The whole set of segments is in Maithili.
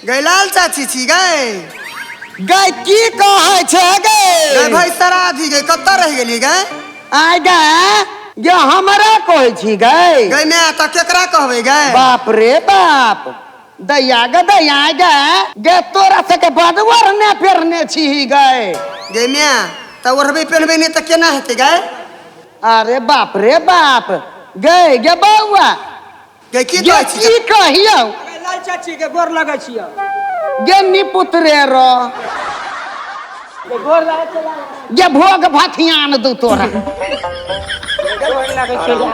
गै लाल चाची छी गै। गै की कहै छै गै? गै भाई सराधी गै कतऽ रहि गेली गै? आय गै गे हमरा कहै छी गै? गै माय तऽ केकरा कहबै गै? बाप रे बाप, दैया गे दैया गे, गे तोरा सबके बड ओढ़ने पेरने छी गै। गै माय तऽ ओढ़बै पेहनबै नहि तऽ केना हेतै गै? अरे बाप रे बाप, गै गे बौआ गै की गे कहै छी? की कहियौ? लाल चाची के गोर लगै छियौ। गे निपुत्रे रो गोर लगै छियौ। गे भोग भथियान दू तोरा। गोर लगै छियौ।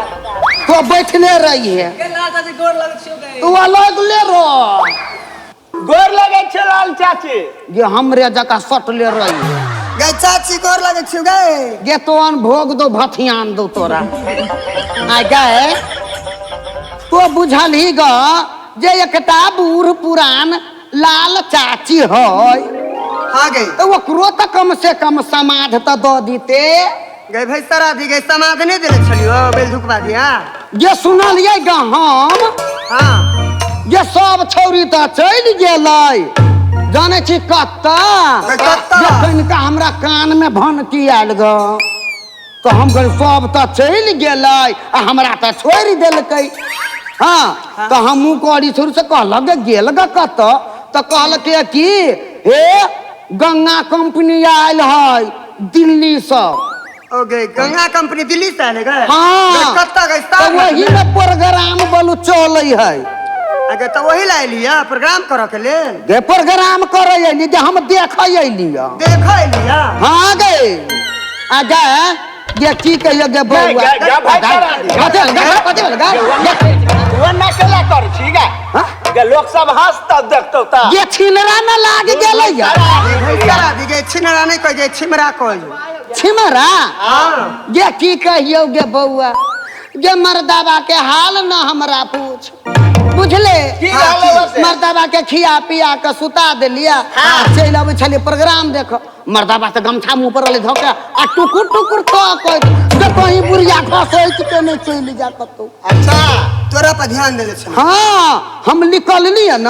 तो बैठले रहिहे। गे लाल चाची गोर लगै छियौ गै। तू अलग ले रो। गोर लगै छियौ लाल चाची। गे हमरे जकाँ सटले रहिहे। गै चाची गोर लगै छियौ गै। गे तोहन भोग दो भथियान दो तोरा। आ गै तो बुझलही ग जे एकटा बूढ़ पुरान लाल चाची है। हाँ गै। तऽ ओकरो तऽ कम से कम समाध तऽ दऽ दीते। गै भाई सराधी गै समाध नहि देने छलियौ बेल धुकबा दिया? जे सुनलियै ग हम। हाँ। जे सब छौरी तऽ चलि गेलै, जानै छी कतऽ? कतऽ? जखन हमरा कान में भनकी आयल ग तऽ हम कहलियै सब तऽ चलि गेलै आ हमरा तऽ छोड़ि देलकै। हाँ तऽ हमहूँ करी छोड़ से कहलक गे गेल ग कतऽ? तऽ कहलकै कि हे गंगा कंपनी आयल है दिल्ली से। ओ गै गंगा कंपनी दिल्ली से आयल है गै? हाँ। कतऽ गै? तऽ वही में प्रोग्राम बोलू चलै है। अगे तऽ वही ला एलियै प्रोग्राम करऽ के लेल? गे प्रोग्राम करै एली जे हम देखै एलियै। देखै एलियै? हाँ गै। आ गै गे की कहियो गे बौआ? कथी भेल गै? कथी भेल गै? ओना केला कर छी गै? गे लोक सब हँसतौ देखतौ तऽ। गे छिनरा न लाग गेलै या। सराधी गै छिनरा नहि कहै गै छिमरा कहै। छिमरा? गे की कहियौ गे बौआ, गे मर्दाबा के हाल न हमरा पूछ, बुझले? मर्दाबा के खिया पिया के सुता देलियै आ चलि अबै छलियै प्रोग्राम देख। मर्दाबा तऽ गमछा मुँह पर रहलै धऽ के आ टुकुर टुकुर तकैत जे कहीं बुढ़िया खसैत के नहि चलि जा कतौ। अच्छा तोरा पर ध्यान देले छलै। हाँ हम निकललियै न।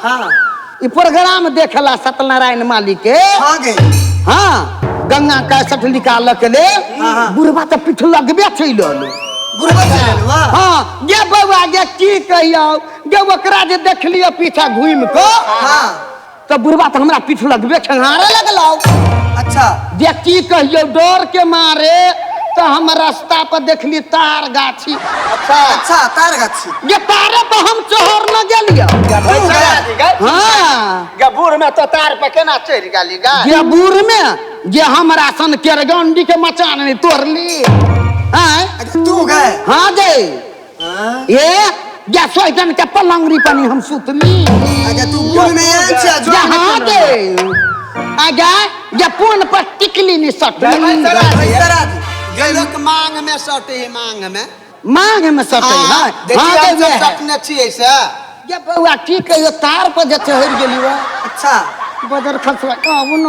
हाँ। ई प्रोग्राम देखला सत्यनारायण मालिक के। हाँ गे। हाँ गंगा कैसेट निकालऽ के लेल बुढ़बा तऽ पीठ लगबे चलि एलै। बुढ़बा चलि एलै? हाँ गे बौआ गे की कहियौ गे ओकरा जे देखलियै पीछा घुमि कऽ। हाँ। तऽ बुढ़बा तऽ हमरा पीठ लगबे खेंगारे लगलौ। अच्छा। जे की कहियौ डर के मारे तऽ हम रास्ता पर देखली तार गाछी। अच्छा अच्छा तार गाछी। गे तारे पर हम चढ़ न गेलियै। हाँ। गे बूढ़ में तो तार पर केना चढ़ि गेली गे? गे बूढ़ में जे हमरा सन केरगंडी के मचान नहि तोड़ली। आँय? तू गे? हाँ गे। ये गे सोइटन के पलंगरी पानी हम सुतली। अच्छा तू बूढ़ में आयल छियै? गे हाँ गे। आ गे गे पोन पर टिकली नहि सटली। गे लोक मांग में सटे है, मांग में। मांग में सटे है। देखिए हाँ हम गे सब सटने छियै से। गे बौआ की कहियौ तार पर जे चढ़ि गेली वह। अच्छा। बजर खसवा अब न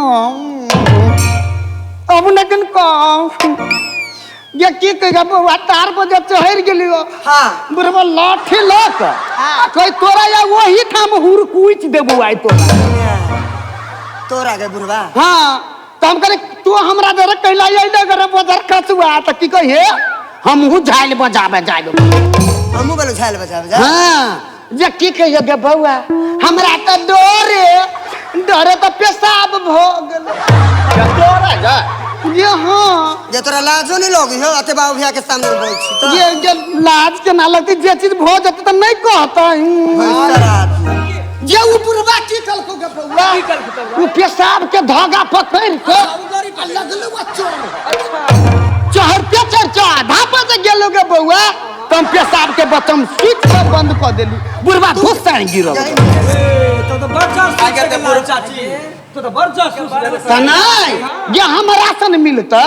अब न किन कहू गे की कहियौ बौआ तार पर जे चढ़ि गेली वह। हाँ। बुढ़बा लाठी लऽ कऽ आ कहै तोरा या वही ठाम हुर कुचि देबौ आइ तोरा। तोरा गे बुढ़बा? हाँ तऽ हम कहलियै तू हमरा जरे कैला अइले गे बजर खसुआ तऽ की कहिए हमहूँ झालि बजाबे जायब। हमहूँ बोलू झालि बजाबे जा। हाँ जे की कहियो गे बौआ हमरा तऽ डरे डरे तऽ पेशाब भऽ गेलै। तोरा गे? जे हाँ। जे तोरा लाजो नहि लगै हौ अते बाबू भैया के सामने बोल छी तऽ? जे जे लाज केना लगतै जे चीज भऽ जेतै तऽ नहि कहतै। जे उ बुढ़बा की कहलकौ गे बौआ? उ पेशाब के धागा पकड़ि कऽ आ लगलौ आ चढ़। चढ़ते चढ़ते आधा पर जे गेलौ गे बौआ तऽ हम पेशाब के बटम स्विच सब बंद कऽ देली। बुढ़बा धुस से गिरल। तो तऽ बड़ जासूस छै लाल चाची। तो तऽ बड़ जासूस रे। तऽ नहि जे हमरा सन मिलतौ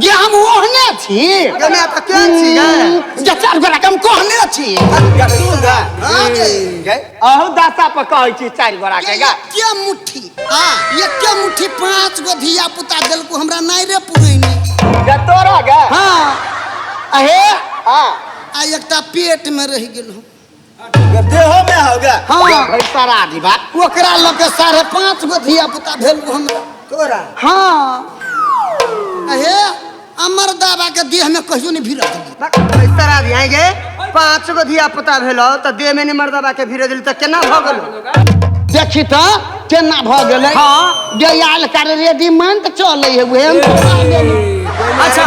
जे हम ओहने छी। गे माय तऽ केहन छी गे? जे चारि गोटा के हम कहने छी। हाँ गे। अहू दासा पर कहै छी चारि गोटा के गे। एके मुट्ठी। एके मुट्ठी 5 गो धिया पुता देलकौ हमरा नहि रे पुरैनी। गे तोरा गे? हाँ। अहे। हाँ। आ एकटा पेट में रहि गेल हूँ। देहो में हो गया। हाँ भैसारा दी बात ओकरा लग के 5.5 गो धिया पुता भेल हमरा। तोरा? हाँ हे अमर दाबा के देह में कहियो नहीं भीड़ भैसारा दी आए गे 5 गो धिया पुता भेल त देह में नहीं मर्दाबा के भीड़ दिल त केना भ गेल? देखी त केना भ गेलै। हाँ जे आयल कर रेडीमेड चलै है उहे। अच्छा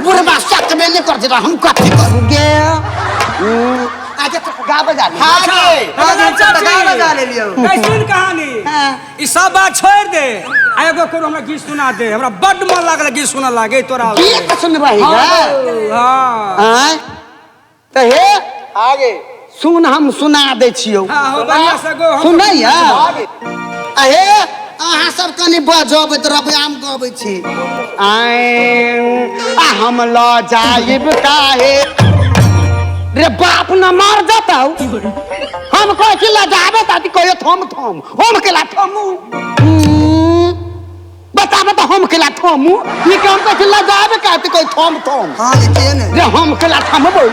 बुढ़बा सक में नहीं कर देता हम कथी करू गे? आगे तो गा बजा ले। हां गे हां गा बजा ले लियो। कैसन कहानी? ई सब बात छोड़ दे आ एगो कोनो हमरा गीत सुना दे, हमरा बड मन लागल गीत सुना लागे तोरा। गीत सुनबही गे? हां आय त हे आगे सुन हम सुना दै छियौ। हां हो बढ़िया से गो हम सुनैया। अहे अहाँ सब कनि बजबैत रहबै हम गबै छी। आय आ हम ल जाइब काहे रे बाप न मार देतौ। हम कहै छी ल जाबे ताती कहियो थम थम हम केला थमू। बता बता हम केला थमू? ई के हम कहै छी ल जाबे काती कहियो थम थम। हां के के ने रे हम केला थमबो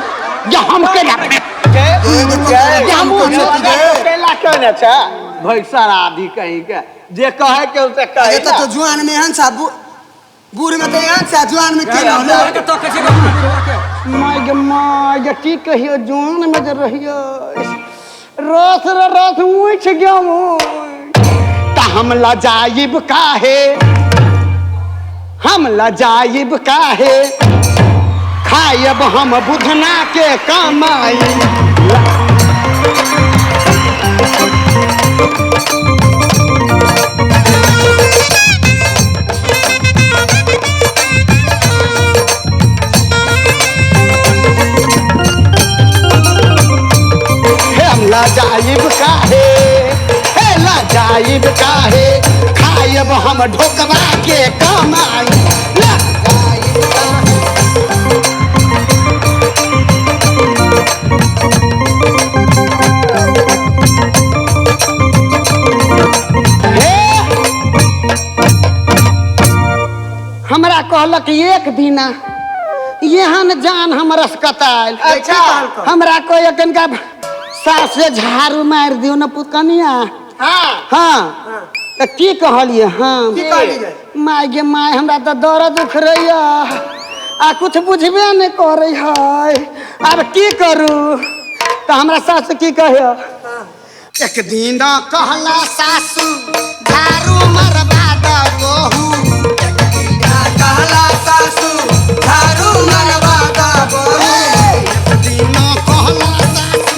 जे हम केला के केला केने छै भैसारा दी कहीं के जे कहे के उसे कहे। त तो जुआन में एहन सा बूढ़ में त एहन सा जुआन में केना होलो? के तो कहै छै my गे my गे की कहियो जुआन में जे रहियो रस रे रस उठ गयो। त हम ल जाइब काहे हम ल जाइब काहे खायब हम बुधना के कमाई। हे हम ल जाइब काहे हे ल जाइब काहे खायब हम ढोकवा के कमाई। ल जाइब काहे। हमरा कहलक एक दिना एहन जान हम रसकतायल। अच्छा हमरा कह कनिका सास से झाड़ू मारि दियौ न पुतकनिया। हां हां त की कहलियै हम? की कहलियै? My गे my हमरा त दर्द उखड़ैया आ कुछ बुझबे नहि करै है आब की करू? त हमरा सास की कहै? एक दिन कहला सासू झाड़ू मरबा द बहू। कहला सासू झाड़ू मरबा द बहू। एक दिन कहला सासू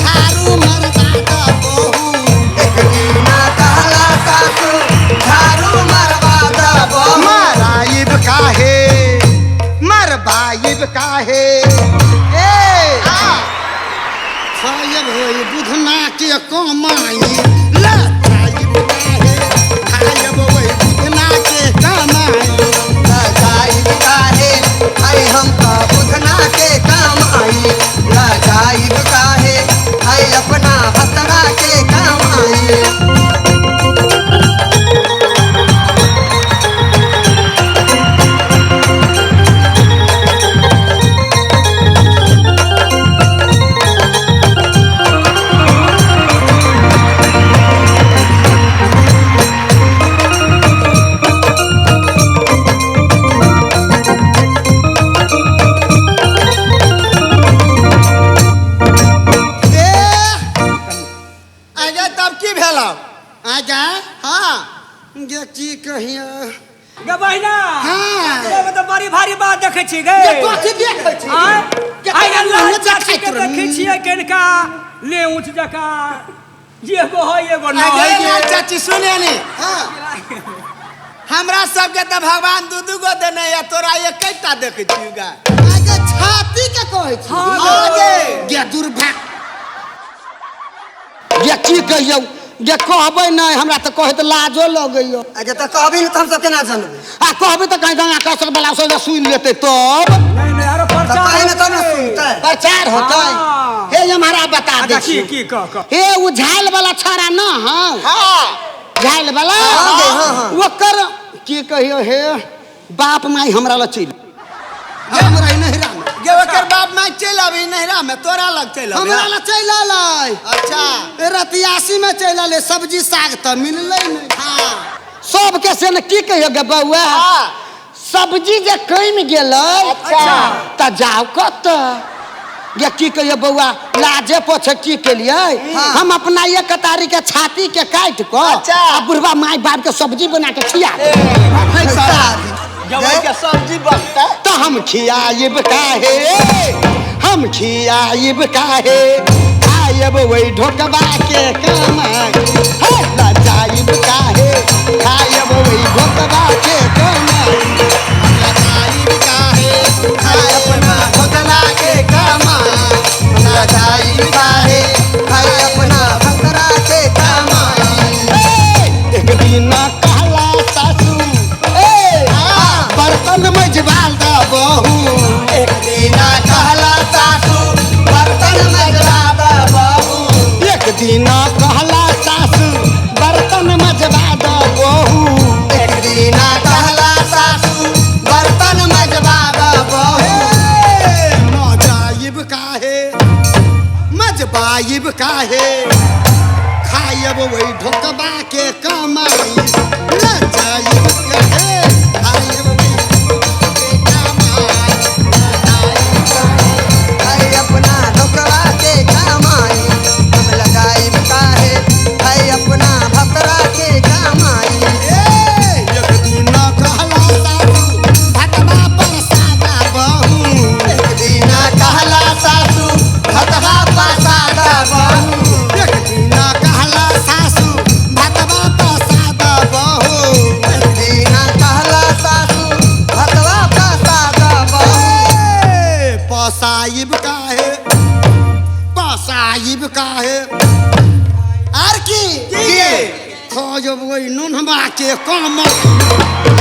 झाड़ू मरबा द बहू। एक दिन कहला सासू झाड़ू मरबा द बहू। मराइब काहे मरबाइब काहे ए खायब होई बुधना के कमाई। ल जाइब काहे खायब होई बुधना के कमाई। ल जाइब काहे आई हम त बुधना के काम आई। ल जाइब काहे आई अपना भतरा के काम आई। आजा। हाँ गे की कहियो गे बहिना। हाँ। एगो तऽ बड़ी भारी बात देखै छी गे। गे कथी देखै छी? आँय? गे आइ तोरा अल्लाह मुँह चाची देखाइत के रहू। देखै छियै कनिका ले ऊँच जकाँ एगो है एगो न अरे है लाल चाची सुने नी। हाँ। हमरा सबके तऽ भगवान दू दू गो देने या तोरा एकेटा देखै छियौ गा। आगे छाती के कहै छी। हाँ गे। गे दुर्भाग गे की कहियौ गे कहबै नहि हमरा तऽ कहैत लाजो लगैयो। अच्छा तऽ कहबी ने तऽ हमसब केना जानबै? आ कहबै तऽ कहीं गंगा कसर बला सब सुनि लेतै तब। नहीं नहीं आरो तऽ प्रचार कहे ने तब ने होतै। सुनतै। प्रचार होतै। हाँ। हे हमारा बता दे अच्छा की की कह कह। हे उ झाल वाला छाड़ा न हौ। हां झाल वाला हाँ गे, हाँ, हाँ। ओकर की कहियो हे बाप माई हमरा ल चलि हमरा नहि राम। गे ओकर बाप माय चलि आबी नैहरा में तोरा लग चलि आबी। हमरा लग चलि अलै। अच्छा। रतियासी में चलि अलै, सब्जी साग तऽ मिललै नहि। हाँ। सबके से ने की कहियो गे बौआ, सब्जी जे कमि गेलै। अच्छा। तऽ जाउ कतऽ गे, की कहियो बौआ, लाजे पोछे की केलियै, हम अपना एक कतारी के छाती के काटि कऽ अच्छा। आ बुढ़वा माय बाप के सब्जी बना के खिया देबै। जब के सब्जी बनतै तऽ हम खियाइब काहे, हम खियाइब काहे, खायब ओहि ढोकबा के कमाई। हे लजाइब काहे, खायब ओहि ढोकबा के कमाई। लजाइब काहे खाय अपना भोदना के कमाई। लजाइब काहे खाय अपना भतरा के कमाई। एक दिन कहला सासू, ए बर्तन मजबा द बहू। एक दिना कहला सासू बर्तन मजबा द बहू। एक दिन कहला सासू बर्तन मजबा द बहू। एक दिना कहला सासू बर्तन मजबा द बहू। मजाइब काहे, मजबाइब काहे, खायब वही ढोकबा के कमाई। लजाइब काहे, खायब वही ढोकबा के कमाई। खाय अपना ढोकवा के कमाई। हम लजाइब काहे खाय अपना भतरा के कमाई। एक दिन कहला सासू भतवा परसादा बहू। एक दिना कहला सासू भतवा पसादा बहू। एक दिन कहला सासू भतवा परसादा बहू। एक दिना कहला सासू भतवा पसादा बहू। ए, पसाइब काहे, पसाइब काहे, आर की की? खजब ओहि नुनबा के कमाई।